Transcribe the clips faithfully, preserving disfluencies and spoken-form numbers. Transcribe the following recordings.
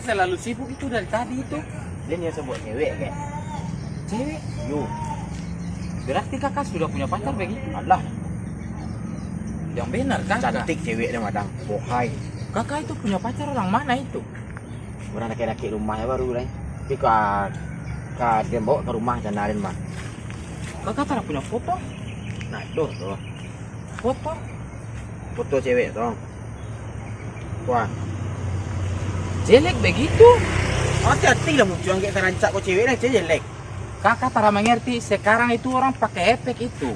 Selalu sibuk itu dari tadi itu. Dia nio sabuik cewek, kek? Cewek? Yo. Berarti kakak sudah punya pacar begitu? Alah. Yang benar, kakak. Cantik cewek dia, madang. Bohai. Kakak itu punya pacar orang mana itu? Urang dakek-dakek rumah baru lai. Tapi ka, ka den bawa ka rumah janarin mah. Kakak tak punya foto? Nah, doh tu. Foto? Foto cewek tu. Wah. Jelek begitu? Hati-hati lah muncul angkek tarancak ko cewek dah, cewek jelek. Kakak tak mengerti, sekarang itu orang pakai efek itu.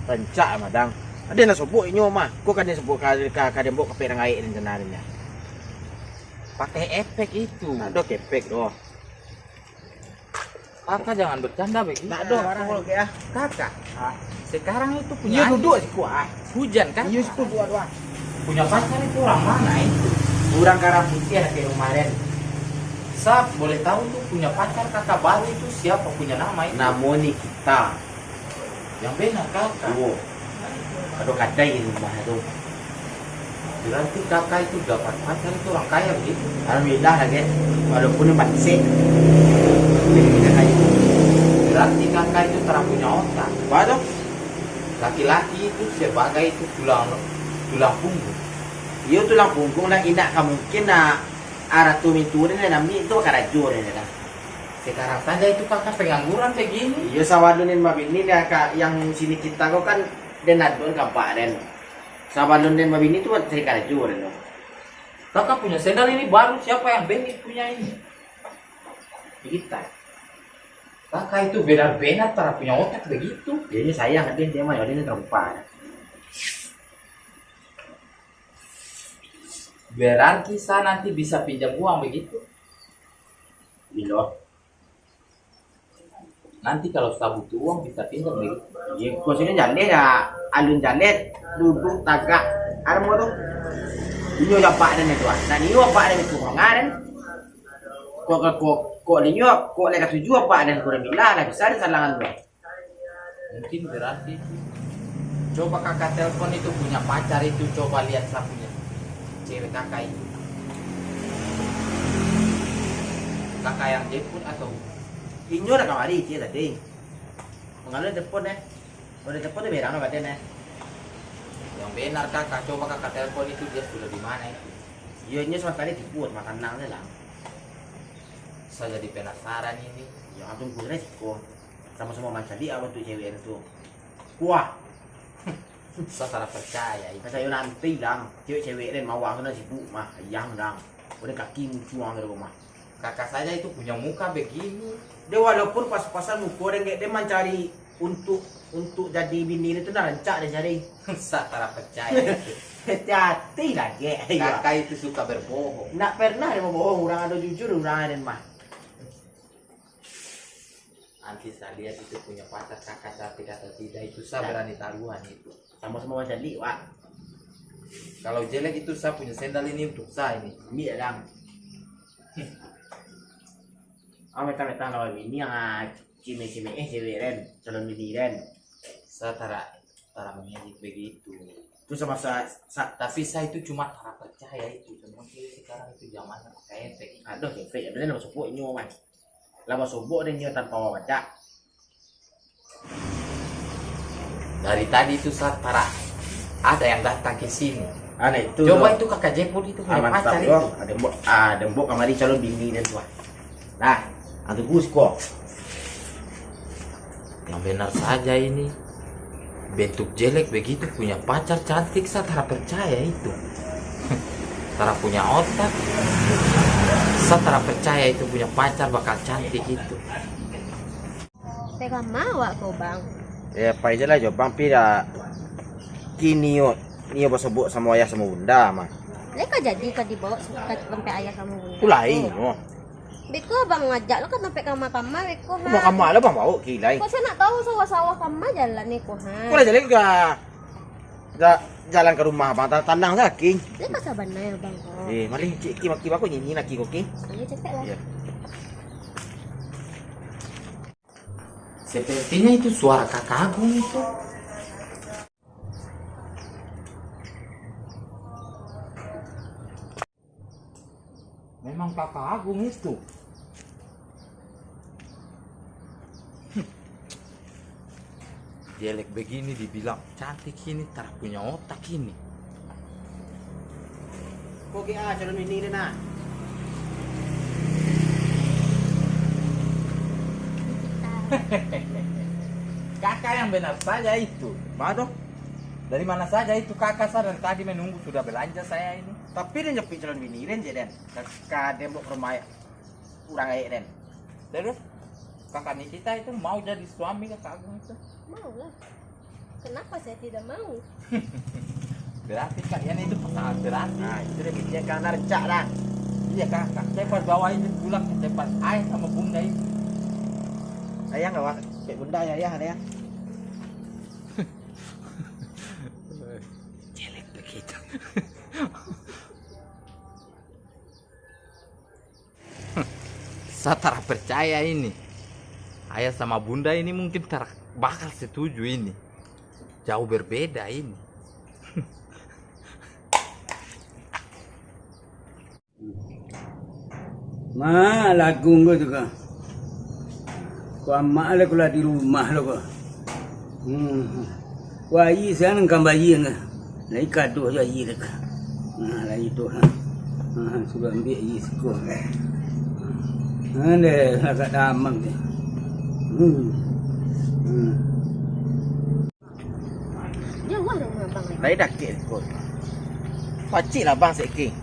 Rancak, madang. Ada nak sobok inyo mah. Ko kan dia sobok ka, ka, ka den bawa ka perang aek ni janarin. Pakai efek itu. Nah, doh kepek doh. Kakak jangan bercanda begitu. Nak doh, barang kalau kayak ah. Kakak, ah, sekarang itu punya Iyo air. Duduk siko ah. Hujan, kakak. Iyo siko dua-dua. Punya pacar itu orang mana itu? Urang Karang Putiah dakek rumah den. Sa, boleh tahu tu punya pacar kakak baru itu siapa, punya nama itu? Namo Nikita. Yang benar, kakak. Iyo. Ado kadai di rumah tu. Berarti kakak itu dapat pacar itu orang kaya begitu? Alhamdulillah lah, kek. Walaupun yang pansek. Jadi kakak itu. Berarti kakak itu tarang punya otak. Apa tu? Laki-laki itu sebagai itu tulang, tulang punggung. Iyo, tulang punggung lah, indak ka mungkin nak arato mintu den ambiak tu karajo den dah. Sekarang saja itu kakak pengangguran begini. Iyo, sabalun den babini dah, kak, yang sini kita ko kan den aduan ka apak den. Sabalun den babini tu cari karajo den tu. Kakak punya sendal ini baru, siapa yang beli punya ini? Kita. Kakak itu benar-benar tak punya otak begitu. Jadi sayang, dia, dia mah, dia terlupa. Berarti sa nanti bisa pinjam uang begitu? Bilo. Nanti kalau sa butuh uang bisa pinjam begitu. Iyo, kok sini jaleh dah. Alun jaleh, duduk tagak. Ada mau tu. Inyo apak den itu ah. Nah, inyo apak den itu, kok nggak den? Kok, kok, kok, kok inyo, kok lai katuju apak den kurang bilah lah, bisa disalahkan tu. Mungkin berarti itu. Coba kakak telepon itu punya pacar itu, coba lihat sa punya cewek kakak itu. Kakak yang jemput atau? Inyo dah kamari, cie tadi. Mengalir telepon eh. Kalau telepon tu berang lah badan eh. Yang benar kakak, coba kakak telepon itu dia sudah di mana itu. Iyo, inyo sementara tipu, sama tenang je lah. Sa jadi penasaran ini. Ya, tunggu lah siko. Sama-sama mancaliak awak tu cewek tu. Kuah. Sa salah percaya itu. Percaya nanti dang. Cewek-cewek den mawah tu nan sibuk mah. Ayang dang. Udah kaki mucuang dari rumah. Kakak saja itu punya muka begini. Dia walaupun pas-pasan muka den, den mancari untuk, untuk jadi bini tu nah rancak den cari. Sa salah percaya itu. Hati-hati lah, gek. Kakak itu suka berbohong. Nak pernah dia berbohong, orang ada jujur, orang ada mah. Nanti sa lihat itu punya pacar kakak cantik atau tidak, itu sa berani taruhan itu. Sama-sama macam ni, Wak. Kalau jelek itu sa punya sendal ini untuk sa ini. Ambil lah, Dang. Ah, mentang-mentang lawan bini, ah, cime-cime eh cewek den, calon bini den. Sa tara, tara mengejek begitu. Tu sama sa, sa, tapi sa itu cuma tara percaya itu, cuma sekarang itu zaman pakai efek. Aduh, efek, ya benar, masuk inyo, man. Lah basobok den nyo tanpa wawadah. Dari tadi tu sa tara ada yang datang ke sini. Aneh itu. Coba tu. Itu kakak Jepun itu punya pacar itu. Ada mbok, ada mbok kamari calon bini den tu. Nah, antu gus ko. Yang benar saja ini. Bentuk jelek begitu, punya pacar cantik, sa tara percaya itu. Tara punya otak. Sa tara percaya itu punya pacar bakal cantik itu. Tega ma awak ko, Bang? Ya, pai je lah jo Bang, pi dah kini yo, nio basobok samo ayah samo bunda mah. Lai ka jadi ka dibawa ka tampek ayah samo bunda? Ulai, oh. Beko abang ngajak lo ka tampek kama-kama beko, ha. Kama-kama lah bang bawa kilai. Kok sa nak tahu sawah-sawah kama jalan ni ko, ha. Kok lah jalan ka ja-, jalan ka rumah abang, ta-, tanang saja, King. Ni pasal bana ya, Bang, ko. Eh, malih cik King, maki bako nyanyi laki ko, King. Ayo, cepek lah. Iya. Sepertinya itu suara Kakak Agung itu. Memang Kakak Agung itu. Jelek begini dibilang cantik ini, tak punya otak ini. Kok G A calon bini ni, nah? Kakak yang benar saja itu. Mano? Dari mana saja itu kakak, saya dari tadi menunggu, sudah belanja saya ini. Tapi dia nyepik calon bini, Den, je, Den. Ka, ka Den buat rumah urang gaek, Den. Terus, kakak Nikita itu mau jadi suami kakak Agung itu? Mau lah. Kenapa saya tidak mau? Berarti kalian itu pasangan berarti. Nah, itu dia bikin karena rencak lah. Iya, kakak. Saya pas bawa ini pulang, saya pas ayah sama bunda itu. Ayah nggak, Wak? Cek bunda ya, ayah, ada ya? Jelek begitu. Sa tara percaya ini. Ayah sama bunda ini mungkin tara bakal setuju ini. Jauh berbeda ini. Ma, lagung ko tu ka. Ko amak lah, ko lah di rumah lo ko. Hmm. Wah, aia siang nan kambayia ka. Lai kaduah jo aia dek. Nah, lai tu, ha. Ha, sudah ambiak aia siko. Ha, deh, agak damam deh. Hmm. Hmm. Jauah rumah abang. Lai dakek siko. Pacik lah abang sek ki.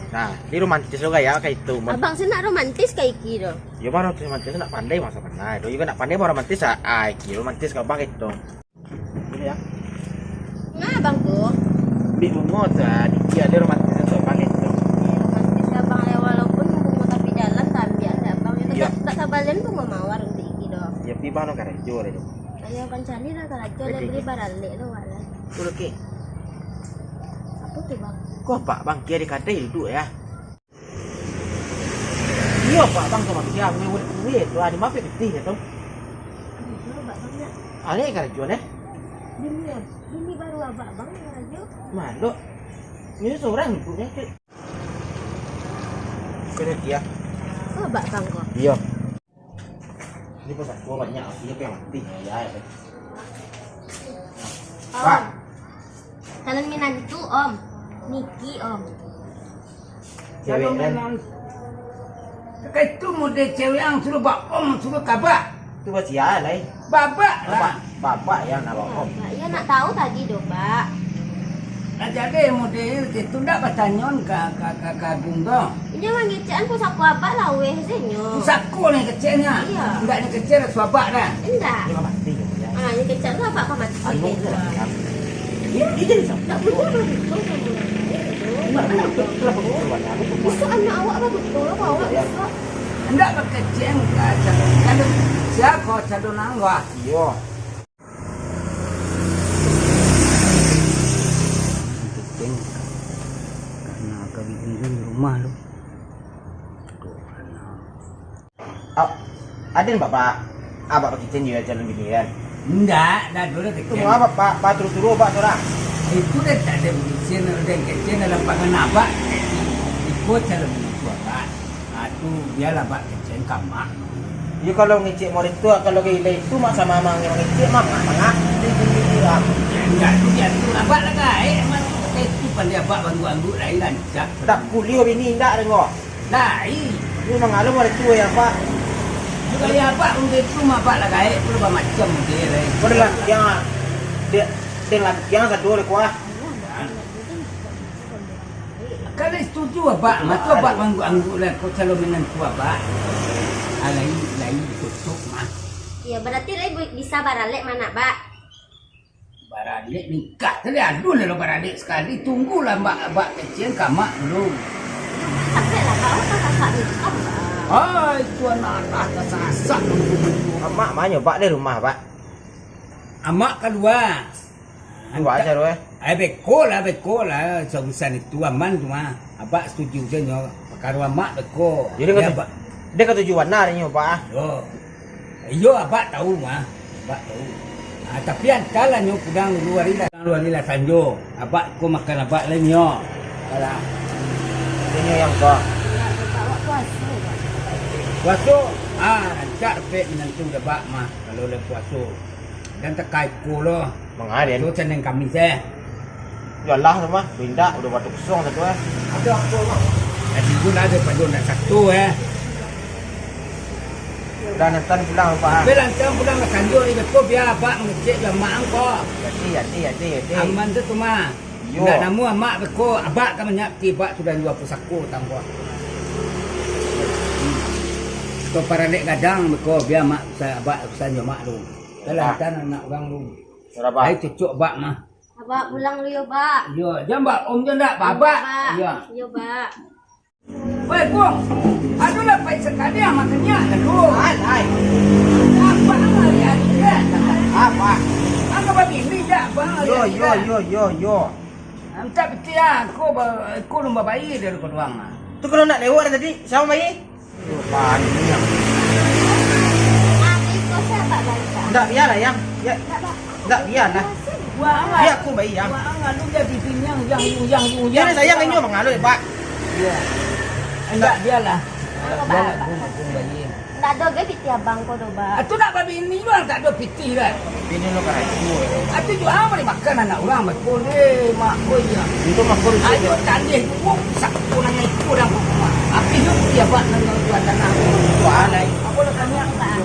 Nah, di romantis lo gaya ka itu. Abang se nak romantis ka iki doh. Yo, mah romantis, romantis nak pandai masa pandai. Yo, nak pandai mah romantis, ah, ah, iki romantis ka abang itu. Ini ya. Nah, abang tu. Bik bungo tu, ah, dikit ada romantis tu, abang itu. Eh, romantis abang ya, walaupun bungo tapi jalan, tambiak lah abang. Itu. Iya. Tak, tak sabalian bungo mawar untuk iki doh. Ya, pi bang no karajo deh tu. Ayo, kancani lah karajo, lah beli baralek tu, wak lah. Tu lagi. Apa tu, bang? Kok apa, bang? Kiri kadai duduk ya. Iyo, Pak, bang, tu manusia, gue boleh kuih, tu ada mampir getih, ya, tu. Aduh, Pak, bang, ya. Ada yang karajuan, eh? Bini, ya? Bini baru abak, bang, yang karajo. Malu. Ini seorang ibunya, cik. Kena dia. Oh, abak, bang, kok? Iya. Ini pas aku banyak, artinya pengen mati, ya, ya. Om. Pak. Calon minantu, Om. Niki, Om. Cewek kan? Kayak itu model cewek yang suruh bak om, suruh kabak. Itu buat sia lah, eh. Babak lah. Babak, babak ya nak bak om. Babak. Ya nak tahu tadi doh, Pak. Nah, jadi model itu ndak batanyon ka, ka, ka, ka Agung doh. Inyo mangecekan pusako abak laweh se nyo. Pusako ni keceknya. Iya. Ndak ni kecek suabak dah. Indak. Dia mati dia. Ah, yang kecek tu abak ka mati. Anu dia lah. Iya. Dia jadi siapa? Tak boleh baduko sama orang lain. Enggak, enggak, enggak, enggak, enggak, enggak. Bisa anak awak baduko, awak bisa. Enggak bakecek ka calon, calon siapa calon awak? Iya. Kecek karena kami di rumah lu. Tuh, karena Ah, aden bapak, abak bakicen jo calon bini kan? Indak, dah dulu kecen. Itu mau apa, Pak? Pak, turu-turu, Pak, surang. Itu dah tak ada bukicen, ada kecen dalam pangan abak. Iko calon bini tu abak. Ah, tu biarlah abak kecen kamak. Yo, kalau ngecek model tu, kalau gila itu, mak sama amang yang ngecek, mak, mak, mak, di, di, di, di, ah. Ya, indak tu, ya tu, abak lah gaek, mak tu, itu pandai abak bangguk-angguk lain rancak. Tak kuliah bini, indak, dengar. Lai. Tapi mangalu mulai tua ya, Pak. Juga ya, Pak, untuk itu mah, Pak, lah gaek tu lah bamacam dia, lai. Kau dah lah, yang, dia, dia lah, yang satu lah, kuah. Kalau setuju, Abak, mah tu Abak angguk-angguk lah, kau calon minantu Abak. Ah, lai, lai tutup mah. Iya, berarti lai bu-, bisa baralek mah nak, Bak? Baralek nikah tadi, aduh, lalu baralek sekali. Tunggulah, Mbak, Mbak kecil kamak dulu. Capek lah, Kak. Apa kakak nikah, Kak? Ah, itu anak-anak tersasak. Amak mah nyobak di rumah, Pak. Amak keluar. Keluar aja, Roy. Eh, beko lah, beko lah. Urusan itu aman tu mah. Abak setuju je nyo. Perkara amak beko. Jadi, dia kata, Abak. Dia kata tujuan lah, nyo, Pak. Yo. Iyo, abak tahu mah. Abak tahu. Ah, tapi antalah nyo pulang dulu hari lah. Dulu hari lah sanjo. Abak ko makan abak lah nyo. Alah. Ini yang ko. Puaso, ah, rancak dapek minantu dek Abak mah, kalau lah puaso. Jan takai ko lo. Manga den? Puaso Saniang Kamih, eh. Yo lah tu mah, baindak, udah batuk kosong satu, eh. Ado apo, Bang? Tadi tu lah daripado ndak satu, eh. Udah nonton pulang, Pak, ah. Tapi lantaran pulang ka sanjo ni, beko bia Abak mangecek jo amak ang ko. Jadi, jadi, jadi, jadi. Aman tu, tu mah. Iyo. Ndak namuah amak beko, Abak ka manyapti, Abak sudah jua pusako tangguah. Ko paralek gadang beko, bia amak sa-, Abak urusan jo amak lu. Dalam Ah. tan anak urang lu. Yo lah, Pak. Ai cocok Abak mah. Abak pulang lu yo, Bak. Yo, jan Bak, Om jan dak, Abak. Bak. Yo. Yo, Bak. Weh, Bung. Aduh lah, pai sakali ah, makanya dah lu. Alai. Apa hari-hari kan? Apa? Angka babini dak, Bang, Yo, hari-hari yo, kan? yo, yo, yo. Mintak pitih ah, aku ba-, aku lumba bayi dari keduang ah. Tu kalau nak lewat tadi, siapa bayi? Yo, panjang. Ndak, biarlah, Yang. Ya. Ndak, biarlah. Biar aku bayi, Yang. Wah, lu jadi biniang, Yang, Yang, Yang, Yang. Jadi sayang inyo mangaluh, Pak. Iya. Ndak, biarlah. Biarlah, Bung, Bung bayi. Ndak ado ge pitih abang ko doh, Bak. Ah, tu nak babini juo, tak ado pitih kan? Bini lo karajo. Ah, tu juo apo dimakan anak urang, bakul, eh, mak, oh iya. Itu makul. Ayo, tandih juo, sak tu nanya itu dah. Habis tu, dia buat nanya dua tanah. Wah, lain. Apo lah tanya? Bak.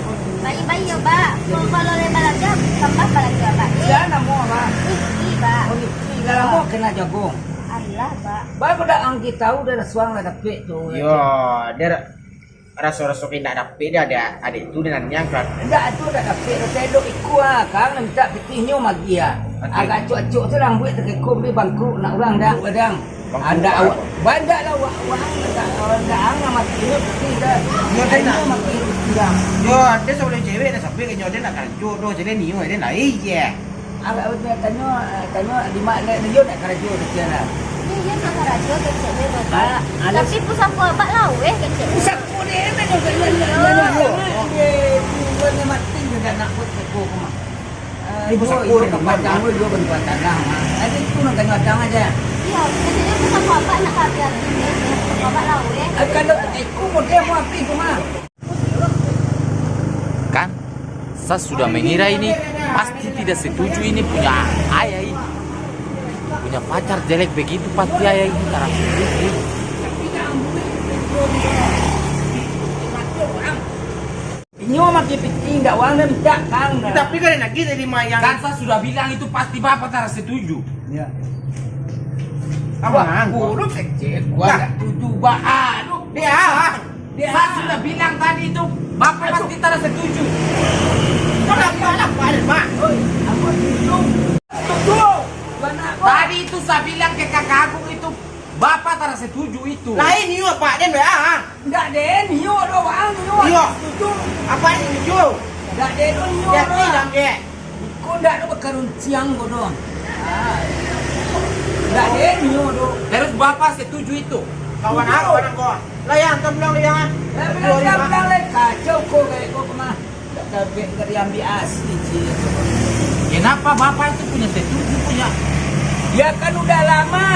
Bayi-bayi yo, Bak. Kalau, kalau lebar lagi, tambah apa lagi, Bak? Eh. Sia namo, Bak? Niki, Bak. Oh, Niki. Lah lamo kena jago. Alah, Bak. Bak, kok dak angki tahu dah suang lah dapik tu. Yo, dia raso-raso kok indak dapik dia, dia adik tu dengan yang kan. Indak, tu dak dapik, raso elok iko ah, kan mintak pitihnyo magi ah. Oke. Agak acok-acok tu rambuik takekong di bangku nak urang dak gadang. Bangku Anda apa? Awak banyak lah wak wak anda anda ang mati ni putih dah. Nyo dia nak. Mati putih dah. Yo, dia seorang cewek dah sampai ke nyo dia nak karajo tu, jadi nio dia lain je. Agak udah tanyo, tanyo di mak nak nio nak karajo sekian lah. Ni dia nak karajo kecek dia, Bapak. Alah. Tapi pusako abak laweh kecek dia. Pusako dia, dia, dia, dia, dia, dia, dia, dia, dia, dia mati dia nak buat pusako rumah. Eh, pusako rumah. Batang lu juga bantuan tanah, mah. Jadi itu nak tengok datang aja. Iya, kecek dia pusako abak nak habis-habis ni. Pusako abak laweh. Eh, kalau ikut model mau habis rumah. Kan? Saya sudah mengira ini pasti tidak setuju ini punya ayah ini. Punya pacar jelek begitu pasti ayah ini tarang. Inyo mah pitih, indak wang dan mintak kang. Tapi kan lagi tadi mayang. Kan saya sudah bilang itu pasti bapak tarang setuju. Ya. Abang. Wah, kurus kecil, gua ndak setuju, bah. Anu. Dia. Dia. Saya sudah bilang tadi itu, Bapak pasti tarang setuju. Kenapa lah, Pak? Oi, aku setuju. Setuju. Tadi itu saya bilang ke Kakak Agung itu, Bapak tarang setuju itu. Lain iyo, Pak, den, ah. Ndak den, iyo doh, Bang, iyo. Iyo. Setuju. Apa ni setuju? Ndak den, iyo doh. Bilang, Dek. Iko ndak ado bakarunciang ko doh. Ah. Ndak den nyo doh. Terus Bapak setuju itu? Kawan aku, kawan aku. Lah, Yang, kan bilang, Yang, ah. Lah, bilang, bilang, bilang, lah, kacau ko, kayak ko, kemah. Ndak tabek, ndak diambil asli, Cik. Kenapa Bapak itu punya setuju, punya? Ya, kan udah lama.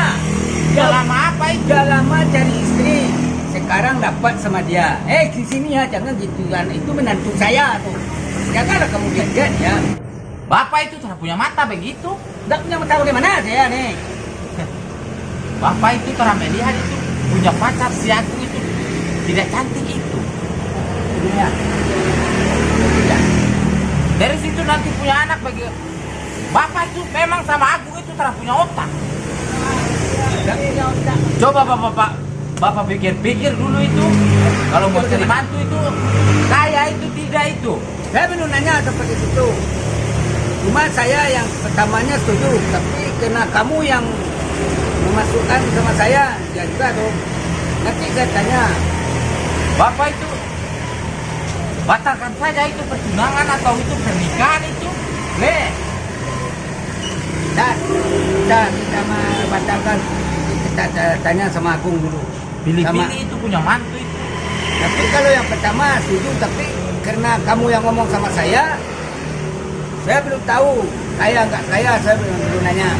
Udah lama apa itu? Udah lama cari istri. Sekarang dapat sama dia. Eh, di sini ya, jangan gitu, kan. Itu menantu saya, tuh. Jagalah kamu jaga dia. Bapak itu tarang punya mata begitu. Ndak punya mata bagaimana saya ni? Bapak itu tarang melihat itu punya pacar si Agung itu tidak cantik itu. Iya. Iya. Dari situ nanti punya anak bagi Bapak itu memang sama Agung itu tarang punya otak. Ndak punya otak. Coba Bapak, Bapak, Bapak pikir-pikir dulu itu, kalau mau cari mantu itu, kaya itu tidak itu. Saya belum nanya seperti itu. Cuma saya yang pertamanya setuju, tapi karena kamu yang memasukkan sama saya, ya juga tuh. Nanti saya tanya. Bapak itu batalkan saja itu pertunangan atau itu pernikahan itu, Le. Dan, dan kita ma-, batalkan, kita ta-, tanya sama Agung dulu. Pilih-pilih itu punya mantu itu. Tapi kalau yang pertama setuju, tapi karena kamu yang ngomong sama saya, saya belum tahu kaya nggak kaya, saya belum, belum nanya.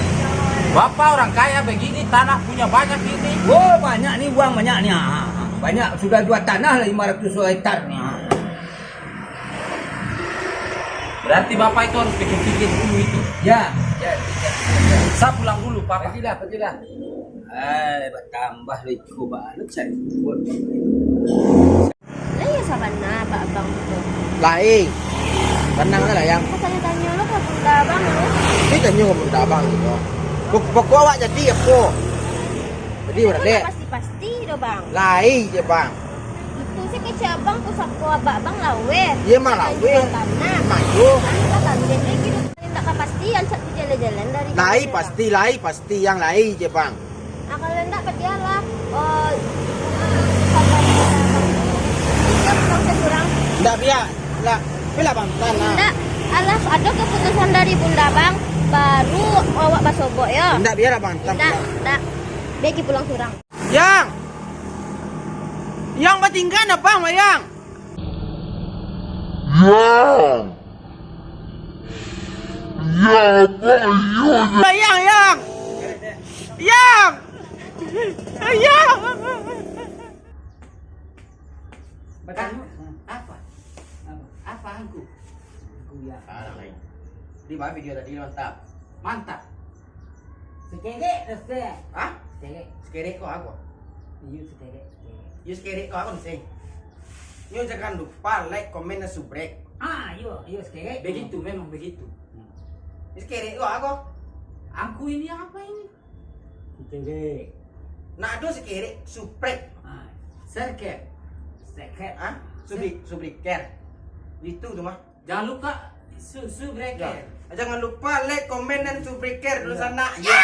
Bapak orang kaya begini, tanah punya banyak ini. Oh, banyak ni, uang banyak ni. Ah, ah, ah. Banyak, sudah jual tanah lah lima ratus hektar ni. Berarti Bapak itu harus pikir-pikir dulu itu. Ya, ya, ya, ya. Saya pulang dulu, Pak. Pergilah, pergilah. Eh, bertambah lah iko baru saya buat. Lah, ya, sabana abang tu. Lai. Tenang lah, Yang. Kok tanyo-tanyo lo ka bunda abang lo? Ni tanyo ka bunda abang gitu. Pok-, pokok awak jadi apo? Jadi, Kok berarti ndak pasti-pasti doh, Bang? Lai je, Bang. Itu sih kecek abang, pusako abak abang laweh. Iya, mah laweh. Tanah. Mah iyo. Anu lah, kambing lagi doh. Ndak ka pasti, ancak tu jalan-jalan dari Lai kamera. Pasti, lai pasti, Yang, lai je, Bang. Ah, kalau ndak, pergilah. Oh, iya, pulang surang. Ndak, biar lah. Biarlah Bang Tan lah. Ndak, alah, ado keputusan dari bunda abang, baru awak basobok, yo. Ndak, biarlah Bang Tan. Ndak, ndak. Biar Ki pulang surang. Yang! Yang batinggan abang, Yang! Yang! Ya, abang, iyo, Yang! Yang, Yang! Yang! Yang! Apa? Apa, Angku? Angku, ya. Salah lain. Di mana video tadi, mantap? Mantap. Sekerek, Ustaz. Hah? Sekerek. Sekerek kau apa? Iyo, sekerek, sekerek. Iyo, sekerek kau apa, Ustaz? Iyo, jangan lupa like, komen, dan subscribe. Ah, iyo, iyo, sekerek. Begitu, memang begitu. Hmm. Iyo, sekerek kau apa? Angku ini apa ini? Sekerek. Nak ado sekerek, subscribe. Ah, sekerek. Sekerek. Hah? Subri-, subscribe. Itu tu mah. Jangan lupa su-, subscribe. Ya. Jangan lupa like, komen, dan subscribe dulu sana. Ya.